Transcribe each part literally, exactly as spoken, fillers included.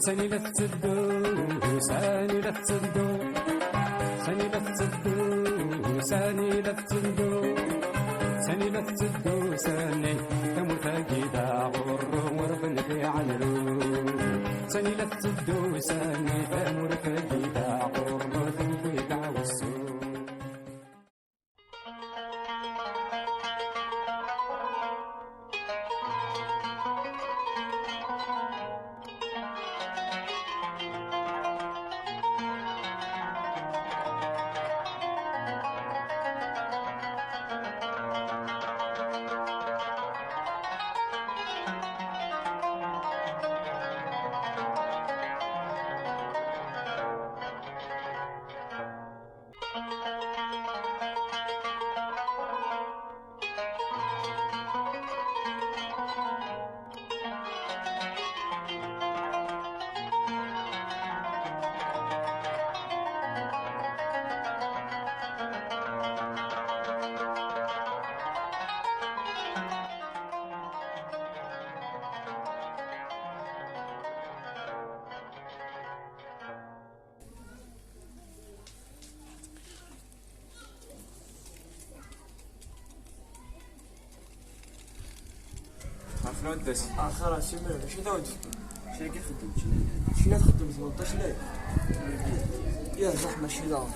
Sani la tetteddu, sani la tetteddu, sani la tetteddu, sani la tetteddu, sani la tetteddu, sani tamurt-agi d aɣurru ur ɣ-nfiɛ lru. Sani la tetteddu, sani tamurt-agi d aɣurru tenfi dɛwessu. عرفنا وداس. آخر سيمانة، ماشي داود. شنو كتخدم؟ شنو كتخدم؟ ثمنطاش ليرة. يا زحمة، شي داود.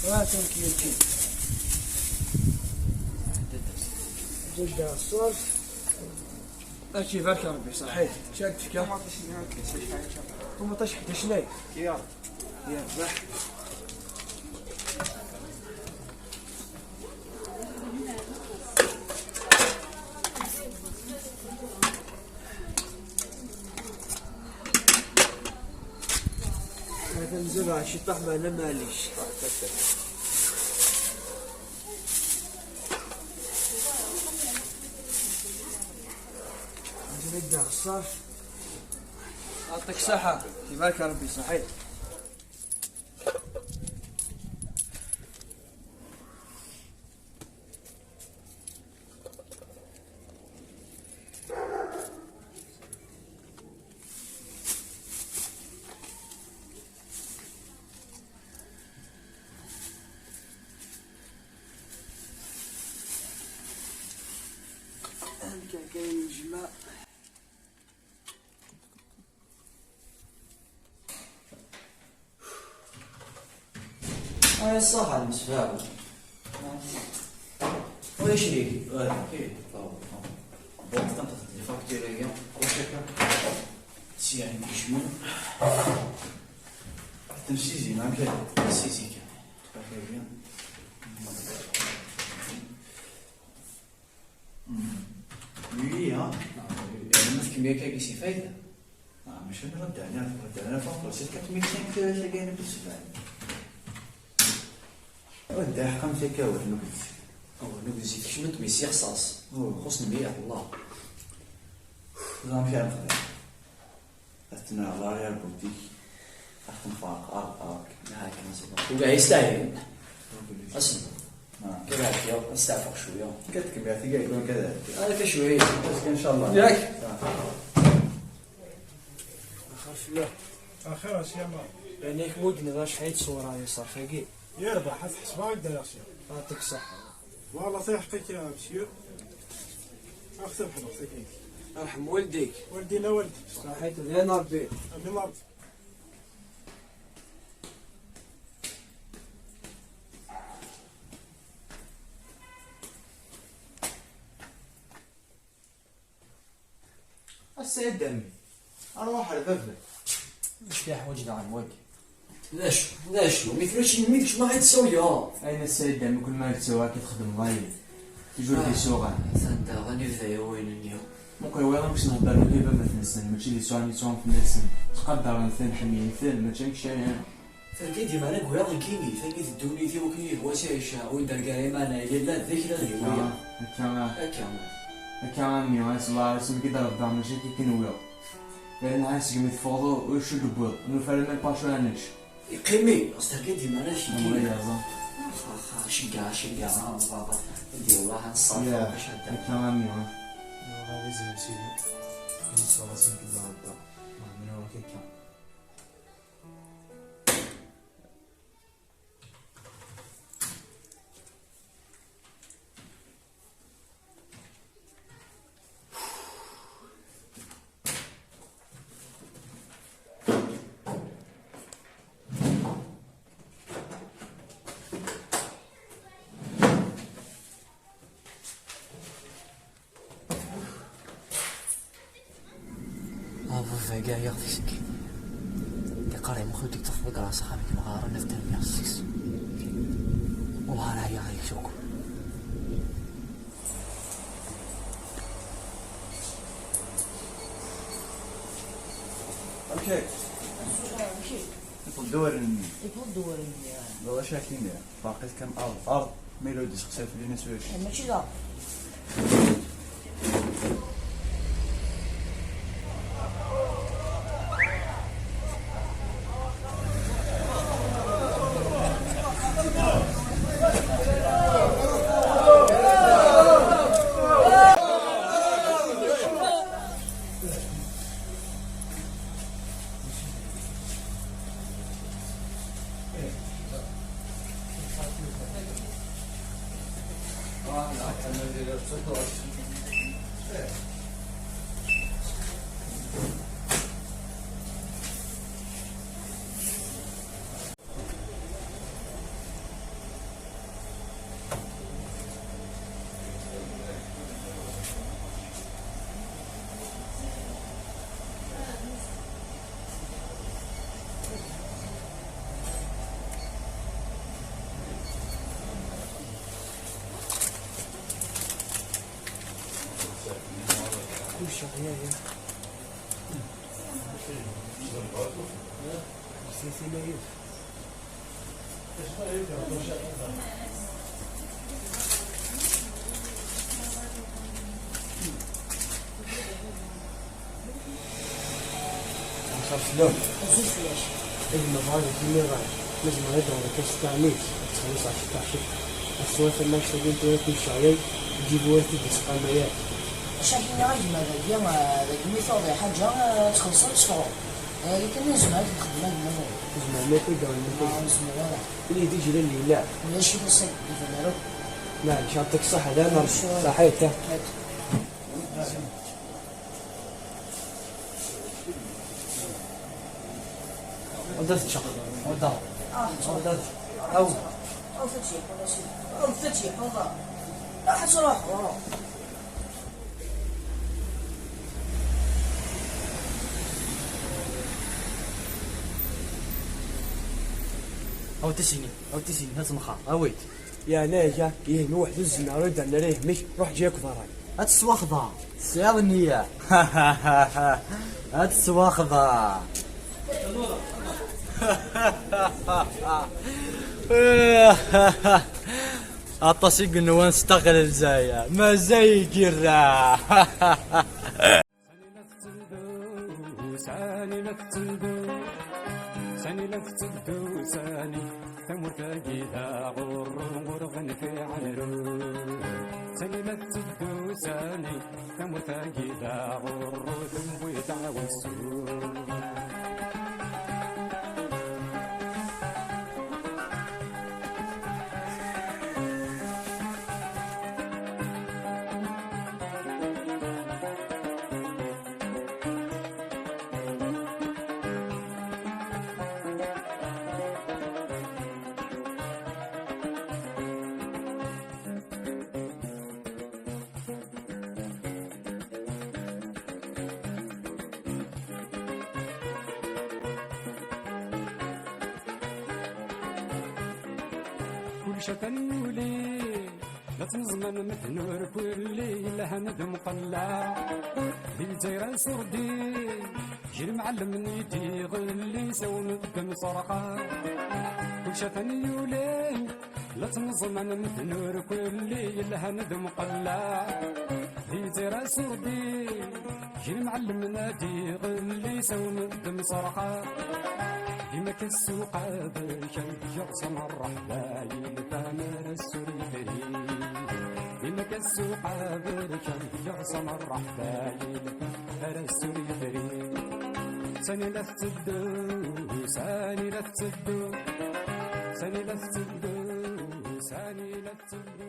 هاتم كيلتين. زوج ديال الصوص. هادشي بارك ربي صحيح. شاد تفكا. ثمنطاش حداش لي. يا. يا، صح. هذا نزول على شي طحمة، أنا ماليش. نزول يدها الصرف. يعطيك الصحة، يبارك ربي صحيح. هاني كاين الجماع. آه، الصحة المسفاوي. ويشري؟ آه، كاين. بون، كنت لي فاكتور هي. واش هكا؟ سي يعني كيشمل. تمسيزي، ما كاين. تمسيزي كان. تبقى خير بيان. وي، ها؟ يعني، ما في كمية كاكي سي فايدة. آه، ماشي أنا رد عليها، رد عليها فوق، سي كاتميل سانك، سي كاين بالسبعة. رد عليها خمسة كاوي، نقول. أو نقول زيد كشمت، مي سي خصاص. أوه. خصني مية، والله. زعما فيها الخير. أثناء لارير بوتيك. أخت مفارق، أرض، أرض. هاك، نصيب. وقاعد يستاهل. أصلاً. آه. كذلك، يلا، نستعفى شوية. كتكمل، تيجي يكون كذلك. هذا كشوية. بس إن شاء الله. ياك؟ آه. آخر شوية. آخر شوية ما. يعني، يكون ودني غير شحال تصور هاي صار فيكي. يربح، حتحسبها هكذا يا سيدي. يعطيك الصحة. والله صحيح حقك يا مسيو. أختي محمد، أختك. يرحم والديك. والدينا والديك. صحيت، لين ربي. أمين ربي. السيد دمي، أرواح الباب. مش في حوايج داعم وجه. لاش، لاش، ما يفرقش يميك، شنو غيتسويا؟ أين السيد دمي؟ كل ما يتسوى كتخدم غايب. تجور آه. في سوغان. سانتا، غني في ذايا وين اليوم؟ ممكن وين ممكن نهضر لك بابا في السن، ماشي اللي سواني سوان في السن. تقدر انسان حمي انسان، ماشي هيك شيء. فكي ديما على قويا كيني، فكي الدوني تي وكي هو شي شا، وين دار كاري ما انا يلا ذيك لا هكا، هكا. هكا. Akka a mmi, ass n lɛerus mi k-id-rebdaɣ mačči akka i k-nwiɣ. Yerna ha segmi teffɣeḍ ur, ur acu d-tewwiḍ, nufa-d même pas acu ara nečč. Yeqqim-i, ɣas terka-d iman-ik. Amɣid yerẓa. Ax, ax, ax, ceggeɛ, ceggeɛ, ah, baba. Ad d-yawi, ah, ad nṣerref, ya, bac ad d-, akka a mmi, ha. Yuɣal izem sidi. Yesɛa ass mi k-id-rebdaɣ. Meɛna akka. A baba, ɛyiɣ deg-k. Yeqqar-iyi Muḥend deg tafeḍ ɣer axxam-ik, neɣ ara naf terbiɣ seg-s. Uɣal ɛyiɣ deg-k akk. Amek akka? Amek akka? Iṭṭeḍ-d wawal-nni. Iṭṭeḍ-d wawal-nni, ah. D acu akken? Baqit kan ard, ard, ma yella ur d-iseqsay fell-i, nnas ulac. Mačči da. Kullec yeɛya, ya. Sitinayen. Nxeṛ fell-am. Aziz fell-ak. Ad nebɣa deg imiḍan, ma zemreɣ ad d-aɣeɣ lkas n tteɛmit, ad txelleṣ ɛecra taɛciqt. Ad teswiḍ tamacint-agi n tura timceɛyay, ǧǧib ur t-id-isqamay ara. Acu ak-iniɣ a gma, dagi, ah, dagi mi tuɣeḍ lḥaǧa, ah, ad txellṣeḍ ad teffɣeḍ. Aya kan i nezmer ad t-nexdem a gma. Ur nezmer akk ad d-aɣeɣ lkas. Ah, ur nezmer ara. Win i d-ijlan yella. Ulac-it ass-a, iban ara akk. Neɛm, cɛeṭ-ik ṣṣeḥḥa, d amer. Ulac. Ṣaḥit, ha. Ḥaḥit. Anda teččeḍ? Anda? Ah, anda teččeḍ? Aw. Aw, teččeḍ, aw, teččeḍ. Aw, teččeḍ, aw. Ruḥ, ruḥ, ruḥ. Aw, tisini, aw, tisini, ad tmexxer, awit. Yeɛni, ya, ihi, ma weḥd ur tezmireḍ ad d-ternuḍ ara yemma-k, ruḥ ǧǧi akk berra. Ad tettwaxḍer. Tesɛiḍ nniya. Ad tettwaxḍer. Aṭas i yenwan s taɣelza-ya. Mazal igirra. Sani la tetteddu, sani la tetteddu, sani la tetteddu, sani. Tamurt-agi d aɣurru, ur ɣ-nfiɛ nru. Sani la tetteddu, sani. Tamurt-agi d aɣurru, tewwi-d aɛwassu. Kullec atan yuli, la ttneẓman medden ur kulli, lhan d umqella. Di Lezzayer anṣurdi, jir mɛellem i d-iɣelli, sawen ddem ṣerqa. Kullec atan yuli, la ttneẓman medden ur kulli, lhan d umqella. Iẓir asurdi, jen mɛellem nadi ɣelli sawn d mṣerḥa. Dima k-ssuq aberkan, yeɣṣan rreḥba yelfan ara s-ur yefri. Dima k-ssuq aberkan, yeɣṣan rreḥba yelfan ara s-ur yefri. Sani la tetteddu, sani la tetteddu, sani la tetteddu, sani la tetteddu.